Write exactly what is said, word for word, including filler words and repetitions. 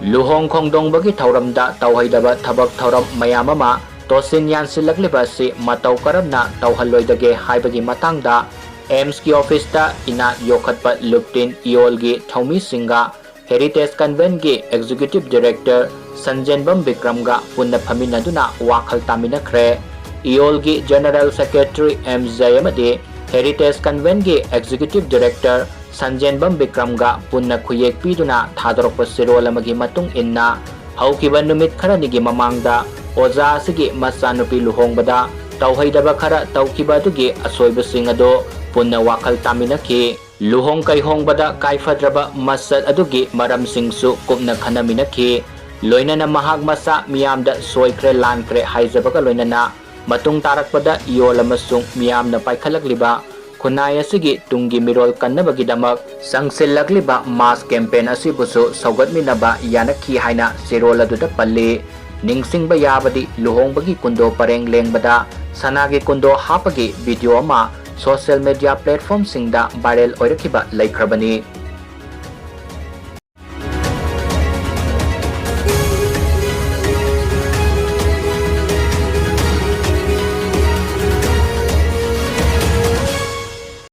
ꯂꯨꯍꯣꯡ ꯈꯣꯡꯗꯣꯡꯕꯒꯤ ꯊꯧꯔꯝꯗ ꯇꯧꯍꯩꯗꯕ ꯊꯕꯛ ꯊꯧꯔꯝ ꯃꯌꯥꯝ ꯑꯃ ꯇꯣꯁꯤꯟ ꯌꯥꯟꯁꯤꯜꯂꯛꯂꯤꯕ ꯑꯁꯤ ꯃꯇꯧ ꯀꯔꯝꯅ ꯇꯧꯍꯜꯂꯣꯏꯗꯒꯦ ꯍꯥꯏꯕꯒꯤ ꯃꯇꯥꯡꯗ ꯑꯦꯝꯁꯀꯤ ꯑꯣꯐꯤꯁꯇ ꯏꯅꯥꯠ ꯌꯣꯛꯈꯠꯄ ꯂꯨꯞꯇꯤꯟ ꯏꯌꯣꯜꯒꯤ ꯊꯧꯃꯤꯁꯤꯡꯒ ꯍꯦꯔꯤꯇꯦꯖ ꯀꯟꯚꯦꯟꯒꯤ ꯑꯦꯛꯖꯤꯀ꯭ꯌꯨꯇꯤꯚ ꯗꯤꯔꯦꯛꯇꯔ ꯁꯟꯖꯦꯟꯕꯝ ꯕꯤꯀ꯭ꯔꯝꯒ ꯄꯨꯟꯅ ꯐꯝꯃꯤꯟꯅꯗꯨꯅ ꯋꯥꯈꯜ ꯇꯥꯃꯤꯟꯅꯈ꯭ꯔꯦ꯫ ꯏꯌꯣꯜꯒꯤ ꯖꯦꯅꯔꯦꯜ ꯁꯦꯀ꯭ꯔꯦꯇꯔꯤ ꯑꯦꯝ ꯖꯩ ꯑꯃꯗꯤ ꯍꯦꯔꯤꯇꯦꯖ ꯀꯟꯚꯦꯟꯒꯤ ꯑꯦꯛꯖꯤꯀ꯭ꯌꯨꯇꯤꯚ ꯗꯤꯔꯦꯛꯇꯔ ꯁꯟꯖꯦꯟꯕꯝ ꯕꯤꯀ꯭ꯔꯝꯒ ꯄꯨꯟꯅ ꯈꯨꯌꯦꯛ ꯄꯤꯗꯨꯅ ꯊꯥꯗꯣꯔꯛꯄ ꯆꯦꯔꯣꯜ ꯑꯃꯒꯤ ꯃꯇꯨꯡ ꯏꯟꯅ, ꯍꯧꯈꯤꯕ ꯅꯨꯃꯤꯠ ꯈꯔꯅꯤꯒꯤ ꯃꯃꯥꯡꯗ ꯑꯣꯖꯥ ꯑꯁꯤꯒꯤ ꯃꯆꯥꯅꯨꯄꯤ ꯂꯨꯍꯣꯡꯕꯗ ꯇꯧꯍꯩꯗꯕ ꯈꯔ ꯇꯧꯈꯤꯕ ꯑꯗꯨꯒꯤ ꯑꯁꯣꯏꯕꯁꯤꯡ ꯑꯗꯨ ꯄꯨꯟꯅ ꯋꯥꯈꯜ ꯇꯥꯃꯤꯟꯅꯈꯤ꯫ ꯂꯨꯍꯣꯡ ꯀꯩꯍꯣꯡꯕꯗ ꯀꯥꯏꯐꯗ꯭ꯔꯕ ꯃꯁꯛ ꯑꯗꯨꯒꯤ ꯃꯔꯝꯁꯤꯡꯁꯨ ꯀꯨꯞꯅ ꯈꯟꯅꯃꯤꯟꯅꯈꯤ꯫ ꯂꯣꯏꯅꯅ ꯃꯍꯥꯛ ꯃꯁꯥ ꯃꯤꯌꯥꯝꯗ ꯁꯣꯏꯈ꯭ꯔꯦ ꯂꯥꯟꯈ꯭ꯔꯦ ꯍꯥꯏꯖꯕꯒ ꯂꯣꯏꯅꯅ ꯃꯇꯨꯡ ꯇꯥꯔꯛꯄꯗ ꯏꯌꯣꯜ ꯑꯃꯁꯨꯡ ꯃꯤꯌꯥꯝꯅ ꯄꯥꯏꯈꯠꯂꯛꯂꯤꯕ ꯈꯨꯟꯅꯥꯏ ꯑꯁꯤꯒꯤ ꯇꯨꯡꯒꯤ ꯃꯤꯔꯣꯜ ꯀꯟꯅꯕꯒꯤꯗꯃꯛ ꯆꯪꯁꯤꯜꯂꯛꯂꯤꯕ ꯃꯥꯁ ꯀꯦꯝꯄꯦꯟ ꯑꯁꯤꯕꯨꯁꯨ ꯁꯧꯒꯠꯃꯤꯟꯅꯕ ꯌꯥꯅꯈꯤ ꯍꯥꯏꯅ ꯆꯦꯔꯣꯜ ꯑꯗꯨꯗ ꯄꯜꯂꯤ꯫ ꯅꯤꯡꯁꯤꯡꯕ ꯌꯥꯕꯗꯤ ꯂꯨꯍꯣꯡꯕꯒꯤ ꯀꯨꯟꯗꯣ ꯄꯔꯦꯡ ꯂꯦꯡꯕꯗ ꯁꯅꯥꯒꯤ ꯀꯨꯟꯗꯣ ꯍꯥꯞꯄꯒꯤ ꯚꯤꯗꯤꯑꯣ ꯑꯃ ꯁꯣꯁꯤꯌꯦꯜ ꯃꯤꯗꯤꯌꯥ ꯄ꯭ꯂꯦꯠꯐꯣꯔꯝꯁꯤꯡꯗ ꯚꯥꯏꯔꯦꯜ ꯑꯣꯏꯔꯛꯈꯤꯕ ꯂꯩꯈ꯭ꯔꯕꯅꯤ꯫